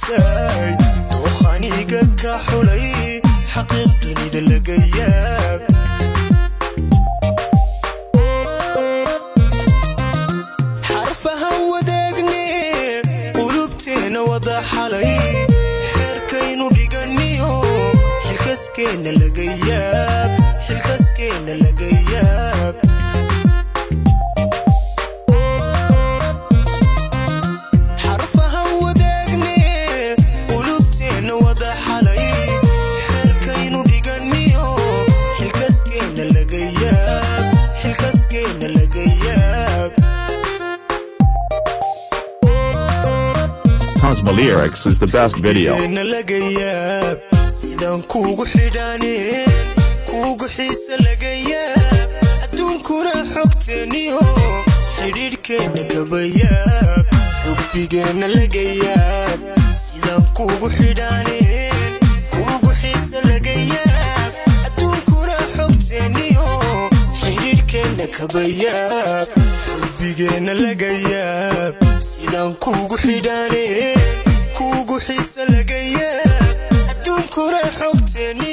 Xiisay dookhaniga ka xulay, xaqiiq dunida laga yaab. Xarfahan wadaagne, qulubteenna wada xalay, xeerkaynu dhiganiyo xilkaskeenna laga yaab, xilkaskeenna laga yaab. Xarfahan wadaagne, qulubteenna wada xalay, xeerkaynu dhiganiyo xilkaskeenna laga yaab, xilkaskeenna laga yaab. Tosma Lyrics is the best video. Na laga yaab sidaan kuugu xidhaaneen, kuugu xiise laga yaab. Adduunkuna xogteeniyo xidhiidhkeenna kabayaab, xubbigeenna laga yaab. Sidaan kuugu xidhaaneen, kuugu xiise laga yaab. Adduunkuna xogteeniyo xidhiidhkeenna kabayaab, xubbigeenna laga yaab. Sidaan kuugu xidhaaneen, kuugu xiise laga yaab. Adduunkuna xogteeniyo